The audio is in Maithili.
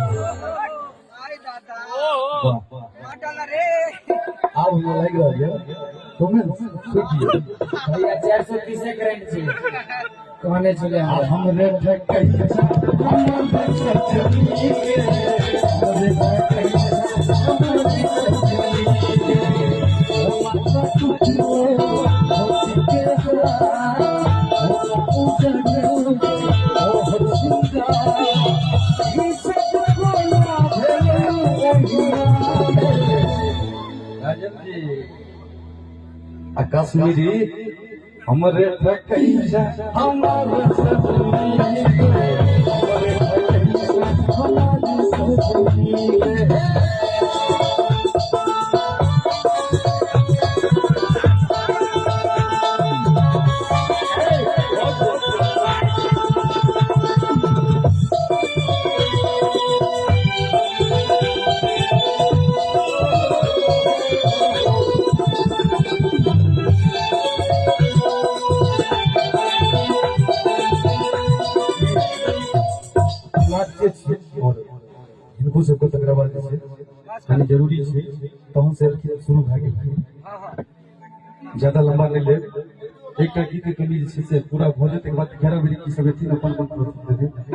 आय दादा वाह माटल रे आब हमरा लागि रहल यऽ तुम्हें सुख दियौ भैया 430 करंट छै कहने छलै आ हमरा हमरे ठकैया हमर सजनी के हमरे ठकैया हमर सजनी के ओ माता टूटियो होती के हार ओ पूजन ओ हर सिंगार ई सब कोना भेल ओहिना राजन जी आ कश्मीरी हमरे ठकैया हमर सजनी के हमरे ठकैया हमर सजनी के नाट्य छै और हिनको सबके तकरा बाद जे छै कनि जरूरी छै तहन से एलखिन शुरू भए गेलखिन ज्यादा लंबा नहि लेब एकटा गीत कनि जे छै से पूरा भऽ जेतै तकर बाद 11 बजे की सब एथिन अपन अपन प्रस्तुत देथिन।